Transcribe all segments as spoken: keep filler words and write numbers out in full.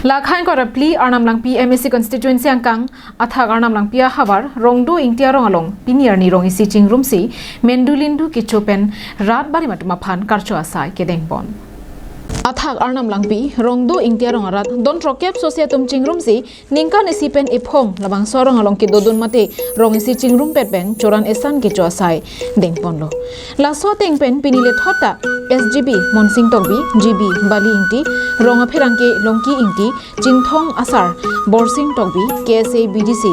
Lakhai ingkoi ra phli Arnam Langpi M A C constituency angkang athak Arnam Langpi ahavar Rongdo Ingti arong along pini arni rong isi chingrumsi mendu lindu kecho pen rat barim atum aphan karcho asai kedengpon. Athak Arnam Langpi Rongdo Ingti arong arat don throkkep sosi atum chingrumsi ningkan isi pen iphong labangso arong along kedodun mate rong isi chingrumpet pen choran esan kecho asai dengponlo. Laso ateng pen pini lethot ta S G B Monsing Tokbi, G B Bali Ingti, rong apherangke Longki Ingti, Chinthong asar Borsing Tokbi, K S A B D C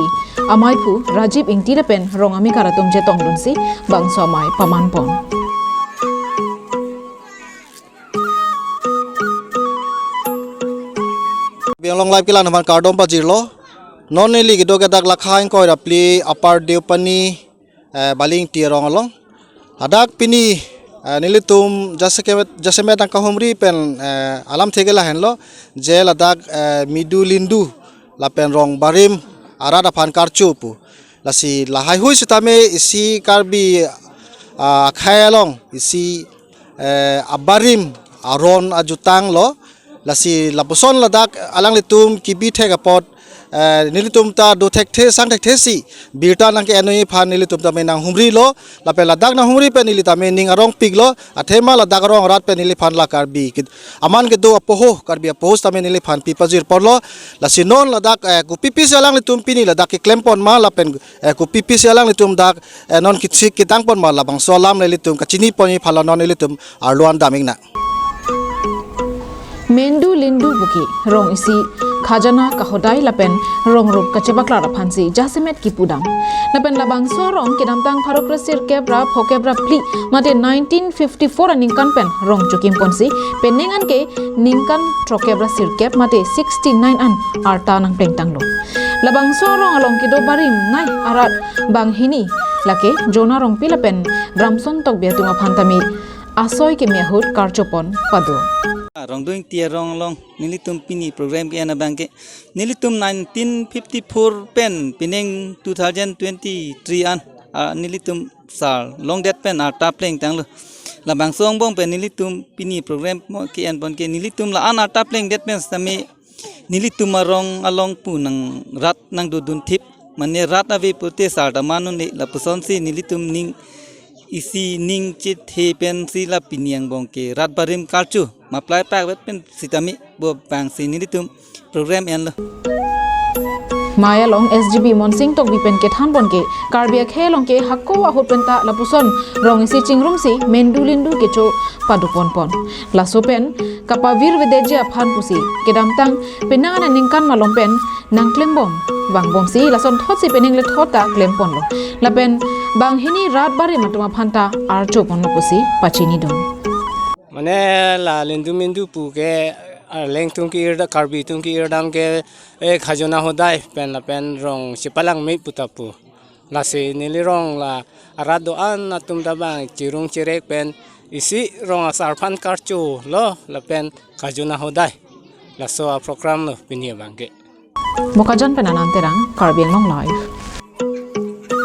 amaiphu Rajiv Ingti lapen rong amekar atum chetongdunsi bangso amei pamanpon. Karbi Anglong Live kelang aphan kardom pajirlo. Non neli kedo ke dak Lakhai ingkoi ra phli Upper Deopani, eh, Bali Ingti arong along. Ladak pini, eh, nelitum jasemet, jasemet nangkahumri pen, eh, alamthe ke lahenlo, je ladak, eh, mendu lindu lapen rong barim arat aphan karcho pu. Lasi lahaihui sitame isi Karbi, ah, akhei along isi, eh, abarim aron ajutanglo. Lasi lapuson ladak alanglitum kebi thek apot, eh, nelitum ta do thekthe sang thekthesi birta nangke-enji aphan nelitum tame nanghumrilo. Lapen ladak nanghumri pen neli tame ning arongpiklo. Athema ladak arong arat pen neliphan la Karbi kit-, aman kedo apoho, Karbi apoho tame neliphan pi pajirponlo. Lasi non ladak, eh, kopi pisi alanglitum pini ladak keklemponma lapen, eh, kopi pisi alanglitum dak, eh, non kisi ketangponma labangso alam nelitum kachiniponji aphanlo non nelitum arlo-an dam-iknang. Mendu lindu puke rong isi khajana kahodai lapen rong rup kachepaklar aphansi jasemet kipudam. Lapen labangso arong kedamtang pharo kresirkep ra phokep ra phli mate nineteen fifty-four aningkan pen rong chokimponsi penang anke ningkan throkkep ra sirkep mate sixty-nine an arta nangplengtanglo. Labangso arong along kedo barim nei arat banghini lake Jona Rongpi lapen Ramson Tokbi atum aphan tame asoi keme ahut karchopon pado. Rongdo Ingti arong along nelitum pini program ke-en abangke nelitum nineteen fifty-four pen penang two thousand twenty-three an, ah, nelitum sar longdet pen arta plengtanglo. Labangso angbong pen nelitum pini program mo ke-enpon ke nelitum la-an arta plengdet pen sitame nelitum arong along pu nang rat nangdodunthip. Mane rat ave pute sar ta manun-e lapusonsi nelitum ning isi ning chethe pensi la pini angbong ke rat barim karcho maplai pakvet pen sitame bo bangsi nelitum program enlo. Mei along S G B Monsing Tokbi pen kethanpon ke Karbi akhei along ke hako ahut penta lapuson rong isi chingrumsi mendu lindu kecho padoponpon. Laso pen kapavirvedetji aphan pusi kedamtang penang aningkan malom pen nangklembom vangbomsi lasonthotsi penang lethot ta klemponlo. Lapen banghini rat barim atum aphan ta archoponlo pusi pachinidun. Mane la lindu mendu puke, ah, Arleng atum ke-irdam, Karbi atum ke-irdam ke, eh, khajona hodai pen lapen rong chepalangme puta pu. Lasi neli rong la arat do-an atum ta bang chirung chirek pen isi rong asar aphan karcholo lapen khajona hodai. Laso aprogram lo pini abangke. Bokajan pen Anand Terang, Karbi Anglong Live.